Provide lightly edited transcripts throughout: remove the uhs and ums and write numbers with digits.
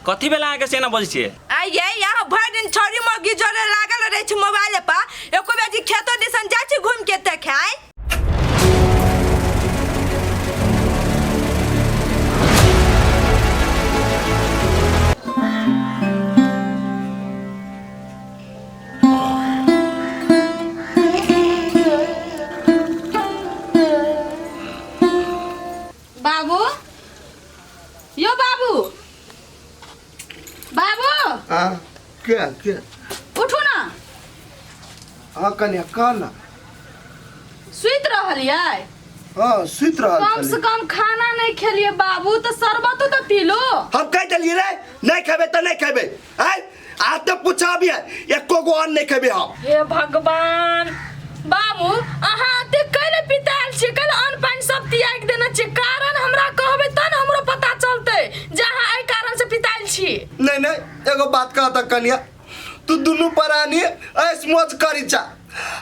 कथी भेल अहाँके से एना बजै छियै? आ ये यहाँ भरि दिन छौरी मौगी जोरे लागल रहै छै मोबाइल पर, एको बेर जी खेतो दिसन जाइ छी घूम के देखे आय। बाबू, यो बाबू, बाबू। हाँ, क्या क्या? उठू ना। हाँ कन्या, कह ना। सुति रहल यै? हाँ, सुति रहल कम से छली। कम खाना नहीं खेलिए बाबू, तो शरबतो तो पी लो। हम कह देलिए रे, नहीं खेबे तो नहीं खेबे। आय आज तो पूछा भी है, एको गो अन्न नहीं खेबे हम। हे भगवान बाबू, अहाँ एते कैले पितायल छी? कैले अन्न पानि सब तियाग देने छी? कारण हमरा कहबै तब ने हमरो पता चलतै जे अहाँ एहि कारण से पितायल छी। नहीं नहीं, एगो बात कहता कन्या, तू दुनू प्राणी ऐस मौज करी चा।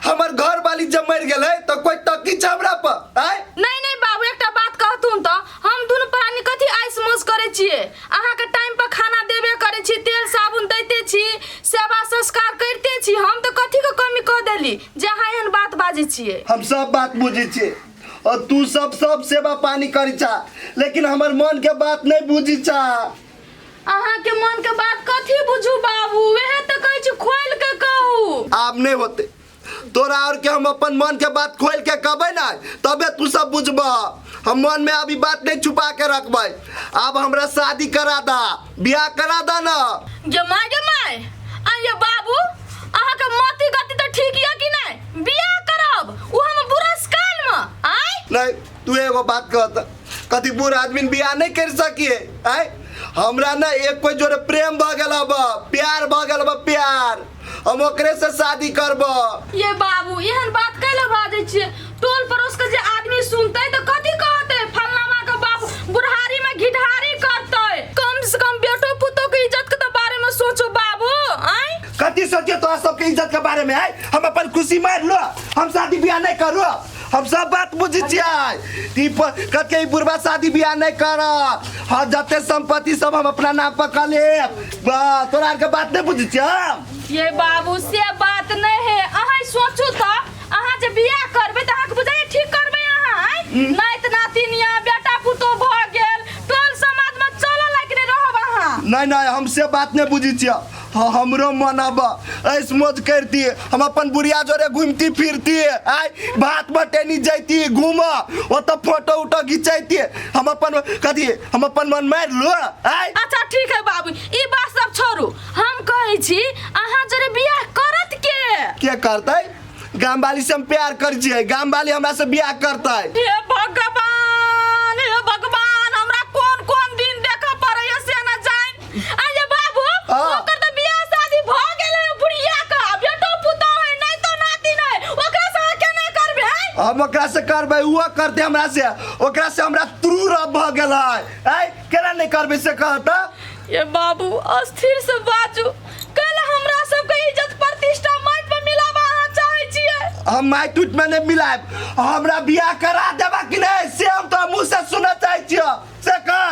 हमर घर वाली जब मर गेलै तो कोई तकी छा हमरा पर? आय? नहीं नहीं बाबू, एकटा बात कहतुन तो हम दुनू प्राणी कथी ऐस मौज करै छियै? अहाँ के टाइम पर खाना देबे करै छी, तेल साबुन दैते छी, सेवा संस्कार करिते छी, हम तो कथी के कमी कऽ देली जे अहाँ एहन बात बाजै छियै? हम सब बात बुझै छियै और तू सब सब सेवा पानी करी चा, लेकिन हमर मन के बात नहीं बुझी चा। अहाँ के मन के बात कथी बुझू बाबू, वएह तऽ कहै छी खोलि के कहू। आब नहीं होते तोरा और के हम अपन मन के बात खोल के कहबै ना तबे तू सब बुझबह। हम मन में अभी बात नहीं छुपा के रखबै। आब हमरा शादी करा दा, बियाह करा दा ना। गे my, गे my, आ ये बाबू, अहाँ के मति गति तऽ ठीक यऽ कि नहीं? बियाह करब ओ हम बुरस काल में आय? नहीं, तू एगो बात कहत, कथी बूढ़ आदमी बियाह नहीं कर सकिए? आय हमरा ना एक कोई जोरे प्रेम भ गेल अब, प्यार भ गेल अब, प्यार, हम ओकरे से शादी करब। ये बाबू, एहन बात कैला बाजै छियै? टोल पड़ोस के जे आदमी सुनतै तऽ कथी कहतै? फलनामा के बाप बुढ़ारी में घिढारी करतै। कम से कम बेटो पुतो के इज्जत के तऽ बारे में सोचो बाबू। आय कथी सोचियो तोरा सबके इज्जत के बारे में? आय हम अपन खुशी मार लो, हम शादी बियाह नहीं करू। हम सब बात बुझै छियै। ई कथी ई बुढ़बा शादी बियाह नहीं कर, हाँ जते संपत्ति सब हम अपना नाम पर कर लेब। बा, तोरा आरके बात नहीं बुझै छियै हम। ये बाबू, से बात नहीं है। अहाँ सोचू तो अहाँ जे बियाह करबै तऽ अहाँके बुझाइए ठीक करबै अहाँ? आँय? नाति नातिन या बेटा पुतोह भऽ गेल, टोल समाज में चलऽ लायक नहि रहब अहाँ। नहीं नहीं, हम से बात नहीं बुझै छियै। हाँ, हमरो मन अब ऐस मौज करती, हम अपन बुढ़िया जोरे घूमती फिरती, आय भात बटेनी जैती घूम, ओतऽ फोटो उटो घिचैती। हम अपन कथी, हम अपन मन मारि लो आय। अच्छा ठीक है बाबू, ई बात सब छोड़ू। हम कहै छी अहाँ जोरे बियाह करत के? के करतै? गाम वाली से हम प्यार कर छियै, गाम वाली हमरा से बियाह करतै। हे भगवान, हे भगवान, हमरा कोन कोन दिन देखऽ पड़ैया से न जान। आ ये बाबू, हाँ। ओकर तऽ बियाह शादी भऽ गेल है बुढ़िया के, बेटो पुतोह है, नहीं तो नातिन है, ओकरा से अहाँ केना करबै हैं? हम ओकरा से करबै, उहो करतै हमरा से। ओकरा से हमरा त्रू रब भऽ गेल है। ऐ केना नहीं करबै से कहता? ये बाबू, अस्थिर से बाजू, कल हमरा सबके इज्जत प्रतिष्ठा माटि में मिलाबा अहाँ चाहै छियै? हम माटि उट में नहीं मिलायब। हमरा बियाह करा देबा कि नहीं से हम तो मुँह से सुनऽ चाहै छियौ, से कह।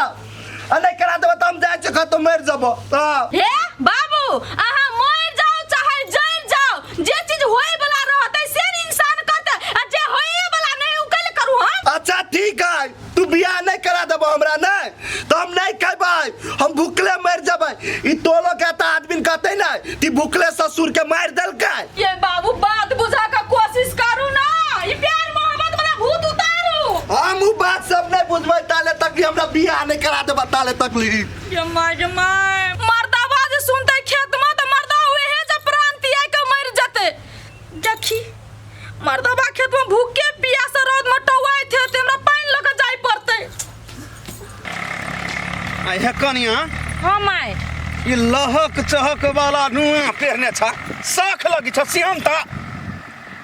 आ नहीं करा देबा तऽ हम जाइ छियौ कतौ मरि जेबौ। हाँ। हे बाबू, अहाँ मरि जाउ चाहे जरि जाउ, जे चीज होय वाला रहतै से ने इंसान करतै, आ जे होए वाला नहीं उ कैले करू हम? अच्छा ठीक है, तू बियाह नहीं करा देबो हमरा नहीं तो हम नहीं खेबै, हम भूखले मर जेबै। ई टोलो के तऽ आदमी कहतै ना कि भूखले ससुर के मारि देलकै। ये बाबू, बात बुझा के कोशिश करू ना, ई प्यार मोहब्बत वाला भूत उतारू। हम उ बात सब नहीं बुझबै ताले तक कि हमरा बियाह नहीं करा देबा ताले तक ली। ये my, ये my, मर्दावा जे सुनतै खेत में तऽ मर्दा उहे जे प्राण त्याग के मर जतै। देखी मर्दबा खेत में भूखे प्यास रौद में टौआइत हेतै, हमरा पानि लऽ के जाय पड़तै। आ हे कनिया। हाँ my. ई लहक चहक वाला नुआ पेरने छ, साख लगी छ सिहंता।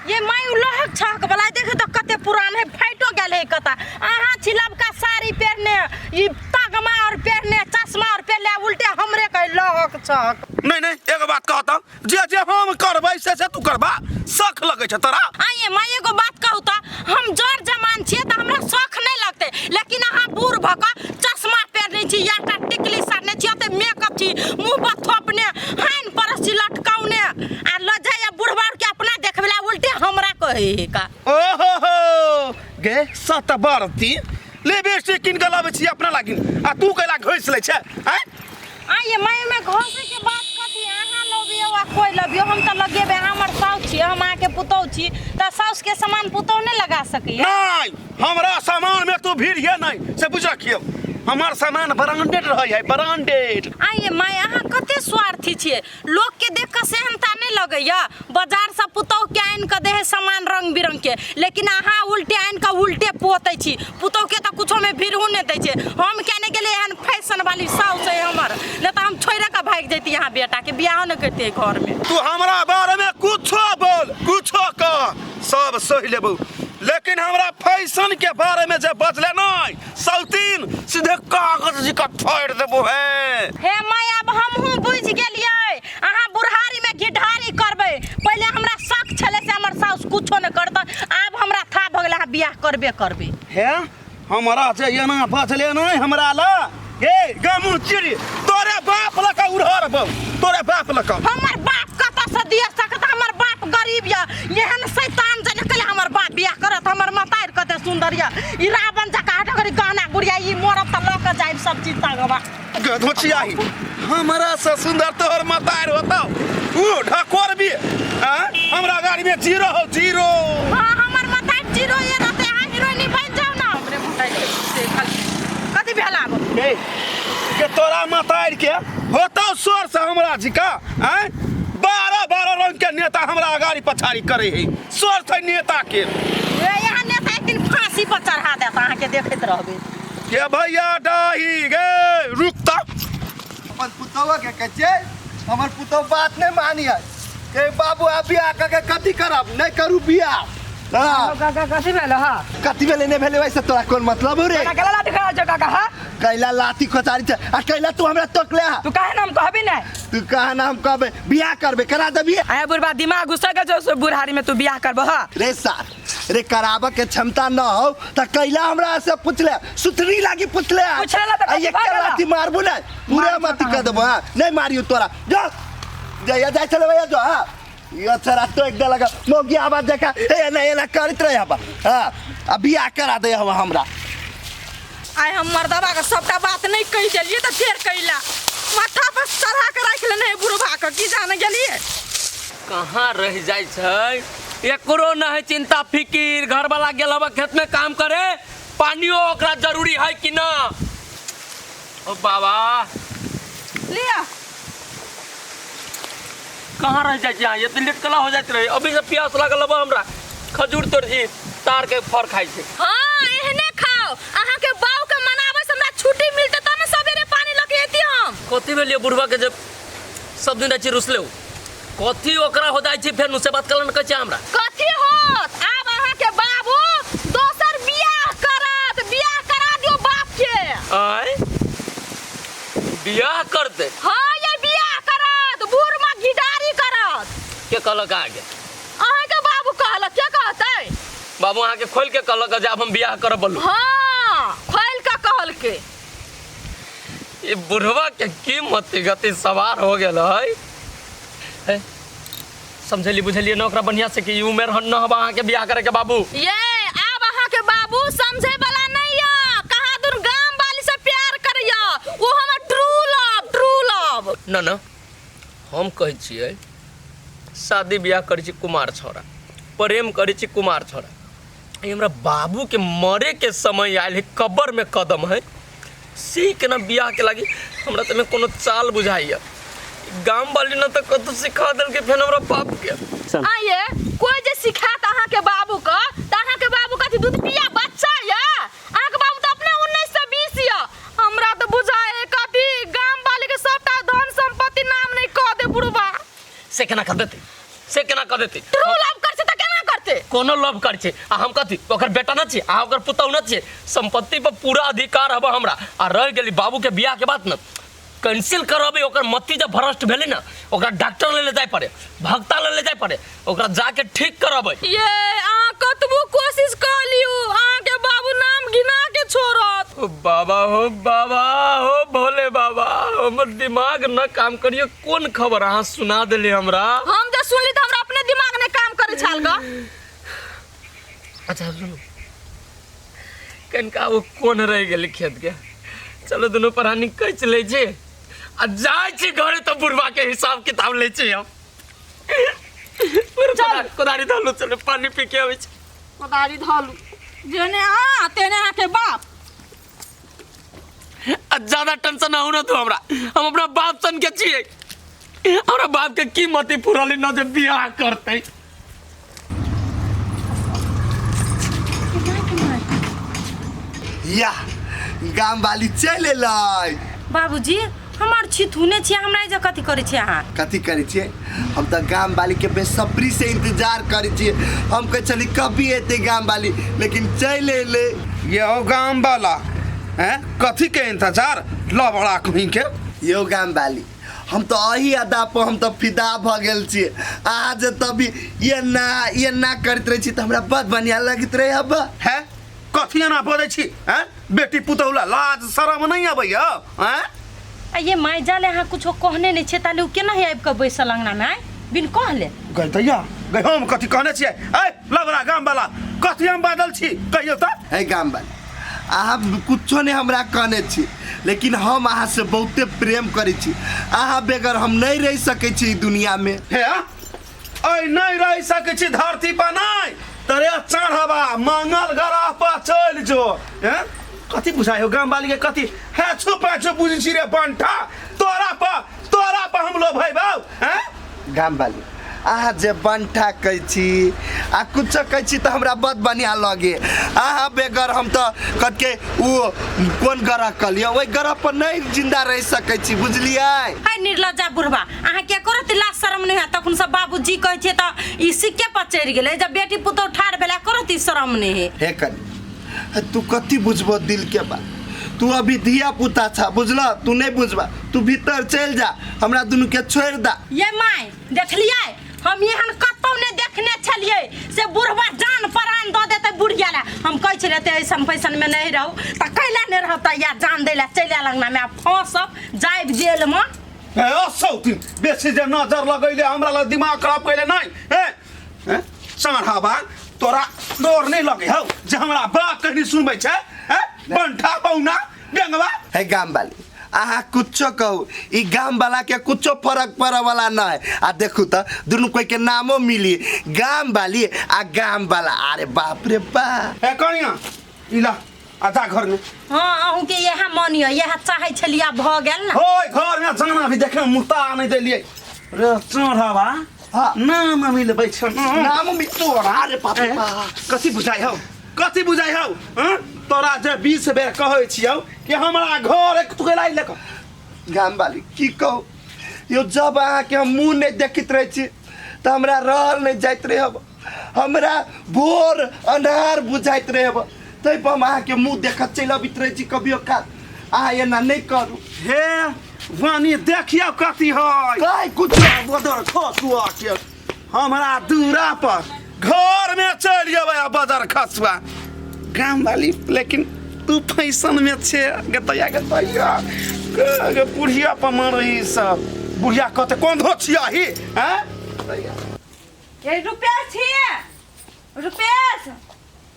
ये my, उ लहक छहक वाला देखे तो कते पुरान है, फाइटो गेल है कता। अहाँ छी लबका साड़ी पेरने, ई तगमा और पेरने, चश्मा और पेरले, उल्टे हमरे कहे लहक छहक। नहीं नहीं, एगो बात कहता, जे जे हम करबै से से तू करबा, शख लगै छ तोरा। आइए माय, एगो बात कहू त, हम जर जमान छियै त हमरा शख नहीं लगतै, लेकिन अहाँ बूढ़ भऽ कऽ चश्मा पेरने पहिरने छी, याटा टिकली सारने छी, ओते मेकअप छी, मुंह पर थोपने, हाइन परस छी लटकौने आ ल जाइए बुढ़बा के अपना देखबे ला उल्टे हमरा कहै हे का। ओहो हो गे सतबरती लिपस्टिक कीन के लाबै छी अपना लागिन आ तू कैला घोसि लै छै आँय? आइए माय में घसे के बात कथी, अहाँ लबियो आ कोई लबियो, हम तऽ लगेबे, हमर साउस छी, हम अहाँके पुतोहु छी, तऽ साउस के सामान पुतोहु नहि लगा सकैया? नहीं, हमरा सामान में तू भीड़िए नहीं से बुझ रखियो, हमार सामान ब्रांडेड रहे है, ब्रांडेड। आइए माय अहाँ कते स्वार्थी छियै, लोक के देख कऽ सेहनता नहि लगैया, बाजार से पुतोहु के आनि कऽ दे है सामान रंग बिरंग के, लेकिन अहाँ उल्टे आनि कऽ उल्टे पोतै छी, पुतोहु के तऽ कुछो में भिड़हु नहि दै छै। हम किया नहि गेलियै, एहन फैशन वाली साउस है हमर, नहि तऽ हम छोड़ि कऽ भागि जैती, यहाँ बेटा के बियाहो नहि करितियै घर में। तू हमरा बारे में कुछो बोल कुछो कह सब सही लेबू, लेकिन हमरा फैशन के बारे में जे बजले नहीं सौतीन सीधे कागज जी का फाड़ देबो है। हे my अब हमहूँ बुझि गेलियै अहाँ बुढ़ारी में घिढारी करबै, पहिले हमरा शक छलै से हमर साउस कुछो नहि करतै, आब हमरा था भऽ गेलै अहाँ बियाह करबे करबै। हे हमरा जे एना बजले नहीं हमरा ला हे गमू चिड़ी तोरे बाप लका उड़हर बौ तोरे बाप लका। हमर बाप कतऽ से दिया सकत, हमर बाप गरीब यऽ, एहन शैतान जे निकले हमर बाप बियाह करत, हमर मतारि कते सुंदर यऽ, ई रावण जकाँ हटकरी गहना गुड़िया, ई मरब तऽ लऽ कऽ जायब सब चीज तगवा। गधोचियाही हमरा से सुंदर तोहर मतारि होतौ ऊ ढकोर भी आँ? हमरा गाड़ी में जीरो हो जीरो। हाँ हमर मतारि जीरो ये रहते, अहाँ हीरोइनी बनि जाउ ना। हमरे मतारि से खाली कथी भेल आब? ए, के तोरा मतारि के होतौ शोर से हमरा झिका आँय? 12 12 रंग के नेता हमरा अगाड़ी पछाड़ी करे है, शोर छै नेता के। ए, यहाँ नेता एक दिन फांसी पर चढ़ा देत अहाँके, देखैत रहबै। के भैया डाही गे रुक त अपन पुतौआ के कहै छियै हमर पुतौह बात नहि मानी है के बाबू आब बियाह कऽ के कथी करब, नहि करू बियाह। हाँ। काका कथी भेल हा? कथी भेलै नहि भेलै वैसे तोरा कोन मतलब हो रे? तोरा कैला लाठी खड़ा छौ काका हा? कैला लाठी खोचारी छै आ कैला तू हमरा तोकले हा? तू काहे नाम कहबी नै? तू कहा नाम कहबे, बियाह करबे करा देबी। आया बुढ़बा दिमाग घुसा गेल छौ से बुढ़ारी में तू बियाह करबो हा? रे सार रे कराबऽ के क्षमता न हो त कैला हमरा से पूछले, सुथरी लागी पूछले। पूछले ला त आ कथी एक भऽ गेला? लाठी मारबू नै पूरा मत कर देबो। हां नहीं मारियो तोरा, जा जा जा चले भैया जो। हां यो छोरा तो एक लगा मोगी आवाज देखा ए ना एना करत रहे हबा। हां आ बियाह करा दे हवा हमरा। आइ हम मर्दबा के सबटा बात नहीं कहि देलियै तऽ फेर कैला माथा पर चढ़ा के राखि लेने है बुढ़बा के, की जाने गेलियै कहाँ रह जाइ छै, एकरो न है चिंता फिकिर। घर वाला गेल हवा खेत में काम करे, पानियो ओकरा जरूरी है कि ना। ओ बाबा लिया कहाँ रह जाइ छै अहाँ? एते लेट कला हो जाइत रहे, अभी से प्यास लागल हवा हमरा। खजूर तोड़ छी तार के फर खाइ छै। हाँ एहने खाओ, अहाँ के बाऊ के मनावे से हमरा छुट्टी मिलते तब न सवेरे पानी लके एती हम। कथी भेलिए बुढ़वा के जब सब दिन रहै छी रुसले, कथी ओकरा हो जाइ छै फेर नु से बात कलन कहै छै हमरा। कथी होत आब अहाँ के बाबू दोसर बियाह करत, बियाह करा दियो बाप के। आय बियाह करते? हाँ ये बियाह करत, बूढ़ में घिढारी करत। के कहलक अहाँके? अहाँ के बाबू कहलक, के कहतै? बाबू अहाँके खोल के कहलक जे आब हम बियाह करब बोलू? हाँ खोल के कहलकै। ये बुढ़वा के की मति गति सवार हो गेल है। हे, समझलिए बुझलिए ना ओकरा बढ़िया से कि ई उमेर हन न हबा अहाँके बियाह करे के बाबू। ये आब अहाँके बाबू समझे वाला नहीं या, कहाँ दूर गाम वाली से प्यार करैया, वो हमर ट्रू लव, ट्रू लव। न न हम कहै छियै शादी बियाह करै छी कुमार छौड़ा, प्रेम करै छी कुमार छौड़ा, ई हमरा बाबू के मरे के समय आयल है, कब्र में कदम है, से केना बियाह के लागी हमरा तऽ कोनो चाल बुझाइया। गाम वाली न तऽ कतौ सिखा देलकै फेर हमरा बाप के। आये कोई जे सिखात अहाँ के बाबू के त अहाँ के बाबू कथी दूध पिया बच्चा या? अहाँ के बाबू त अपने 19 से 20 या। हमरा त बुझाए है कथी गाम वाले के सबटा धन संपत्ति नाम नहीं कह दे बुढ़बा। से केना कह देते, से केना कह देते? ट्रू लव कर छै त केना करते? कोनो लव कर छै आ हम कथी ओकर बेटा न छी आ ओकर पुतहु न छी? संपत्ति पर पूरा अधिकार हबे हमरा। आ रह गेली बाबू के बियाह के बात न कैंसिल करबे, ओकर मति जब भ्रष्ट भेलै न ओकरा डॉक्टर ले ले जाय पड़े, भक्ता ले ले जाय पड़े, ओकरा जाके ठीक करबे। ये अहाँ कतबो कोशिश कऽ लियौ अहाँके बाबू नाम गिना के छोड़त। ओ बाबा हो बाबा हो भोले बाबा, हमर दिमाग न काम करियो। कोन खबर अहाँ सुना देली हमरा? हम जे सुनली तऽ हमरा अपने दिमाग नहि काम करै छल ग। अच्छा सुनू, कनिका वो कोन रहि गेलै खेत के, चलो दुनू प्राणी कैच लै छी आ जाइ छी घरे, तऽ बुढ़वा के हिसाब किताब लै छी हम। चल कोदारी धलू, चलो पानी पी के अबै छी। कोदारी धलू, जेने अहाँ तेने अहाँके बाप। आ ज्यादा टेंशन अहूँ न दू हमरा, हम अपना बाप सन के छियै। हमरा बाप के की मति पुरली न जे बियाह करतै। या गाम वाली चलि एलै। बाबूजी हमर छिथुने छियै, हमरा एहिजा कथी करै छियै अहाँ? कथी करै छियै? हम तऽ गाम वाली के बेसब्री से इंतजार करै छियै। हम कहै छली कभी एतै गाम वाली, लेकिन चलि एलै। ये ओ गाम वाला हैं, कथी के इंतजार लबड़ा कहीं के? यौ गाम वाली, हम तऽ एही अदा पर हम तऽ फिदा भऽ गेल छियै। अहाँ जे तभी ये ना ये ना करैत रहै छी तऽ हमरा बड़ बढ़िआँ लगैत रहै। अब है कथी एना बजै छी हैं? बेटी पुतहु ला लाज शरम नहीं अबैया हैं? आ ये माय जाले अहाँ कुछो कहने नहीं छियै ताले उ केना आबि कऽ बैसल अंगना में आय बिन कहले? गई दैया गई, हम कथी कहने छियै? ऐ लबड़ा गाम वाला, कथी हम बाजल छी कहियौ तऽ? है गाम वाली, अहाँ कुछो नहीं हमरा कहने छी, लेकिन हम अहाँ से बहुते प्रेम करै छी। अहाँ बगैर हम नहीं रह सकै छी ई दुनिया में। हे ऐ नहीं रह सकै छी धरती पर नहीं तरे चढ़बा मंगल ग्रह पर चलि जो। हैं कथी बुझाइ हो गाम वाली के? कथी हे छुपा छुप बुझै छी रे बंठा? तोरा पर हम लोग भइबौ हैं? गाम वाली, अहाँ जे बंठा कहै छी आ कुछो कहै छी तऽ हमरा बड़ बढ़िआँ लगे। अहाँ बगैर हम तऽ कतके ओ कोन ग्रह कहलियै, ओहि ग्रह पर नहीं जिंदा रह सकै छी, बुझलियै? है निर्लज्जा बुढ़बा, अहाँ के करत लाज शरम नहीं है? तखन सब बाबूजी कहै छियै तऽ ई सिक्के पर चढ़ि गेलै, जब बेटी पुतोह ठाढ़ भेला करत ई शरम नहीं है। हे कनी, तू कथी बुझबो दिल के बात? तू अभी धिया पुता छा, बुझल? तू नहीं बुझबा, तू भीतर चलि जा, हमरा दुनू के छोड़ि दा। ये my देखलियै, हम एहन कतौ नहि देखने छलियै से बुढ़बा जान प्राण दऽ देतै बुढ़िया ला। हम कहै छलियै ते ऐसन पैसन में नहीं रहू तऽ कैला नहि रहब तऽ या जान दै ला चलि आयल अंगना में, आ फंसब जायब जेल में। हे ओ सौतीन, बेसी जे नजर लगैले हमरा लग दिमाग खराब कैले नहीं। हे हे चढ़ावा तोरा डर नहीं लगे हौ जे हमरा बात कहनी सुनबै छै? हे बंठा बौना बेंगवा। है गाम वाली, अहाँ कुछो कहू, ई गाम वाला के कुछो फरक पड़े वाला नहीं। आ देखू तऽ दुनू कोई के नामो मिली, गाम वाली आ गाम वाला। अरे बाप रे बाप। हे कनिया इला आजा घर में। हाँ अहूँ के इएह मन यऽ, इएह चाहै छलियै भऽ गेल ने। ओए घर में जाना भी देखे मुता नहीं देलियै रे चढ़ावा। हाँ। नाम मिलबै छ नाम मिल तोरा। अरे बाप रे बाप। कथी बुझाइ हौ, कथी बुझाइ हौ? हाँ? तोरा जे 20 बेर कहै छियौ कि हमरा घर एक तू गेला ले कऽ। गाम वाली की कहू यो, जब अहाँके हम मुँह नहीं देखैत रहै छी तऽ हमरा रहल नहीं जाइत रहै, हमरा भोर अन्हार बुझाइत रहै, ताहि पर हम अहाँके मुँह देखत चलि अबैत रहै छी कभियो काल। अहाँ एना नहीं करू। हे वानी देखियौ कथी है। कहै कुछ बदर खसुआ के हमरा दूरा पर घर में चलि जेबै आ बदर खसुआ गाम वाली, लेकिन तू फैशन में छे गेतैया गेतैया गे बुढ़िया पर मारै सब बुढ़िया कहते कोन धो छिया ही हैं? ये रुपेश छियै, रुपेश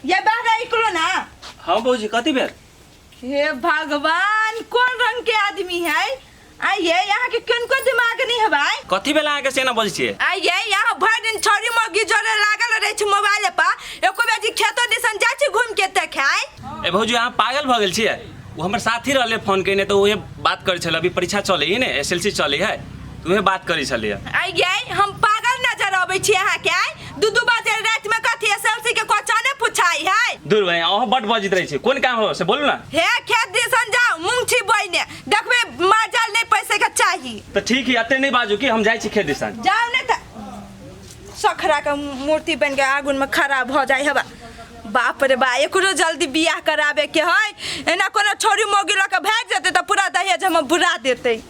ये बाहर निकलो ना। हाँ बौजी कथी भेल? हे भगवान, कौन रंग के आदमी है? आइए यहाँ के किनको दिमाग नहीं है भाई। कथी भेल अहाँके से एना बजै छियै? आइए यहाँ भरि दिन छौरी मौगी जरे लागल रहै छै मोबाइल पर, एको बेर जी खेतो दिसन जाइ छै घूम के देखाय। ए भौजी अहाँ पागल भऽ गेल छियै? ओ हमर साथी रहलै फोन कयने तऽ उहे बात करै छलै, अभी परीक्षा चलै है ने, एस एल सी चलै है, तऽ उहे बात करै छलै। आइए हम पागल नजर अबै छी अहाँके? आइ दू दू बजे रातिमे कथी एस एल सी के क्वेश्चने पूछाई है? दूर भाई अहाँ बड बजैत रहै छी, कोन काम हो से बोलू ना। हे खेत दिसन जाउ मूंग छी बोइने, देखबै मारजाल नहीं पैसे के चाही। तऽ ठीक है, एते नहीं बाजू कि हम जाइ छी खेत दिसन। जाउ ने तऽ सखरा के मूर्ति बन के आगुन में खड़ा भऽ जाइ हबा। बाप रे बा, एकरो जल्दी बियाह कराबे के है, एना कोनो छोरी मौगी लऽ के भागि जेतै तऽ पूरा दहेज हम बुरा देतै।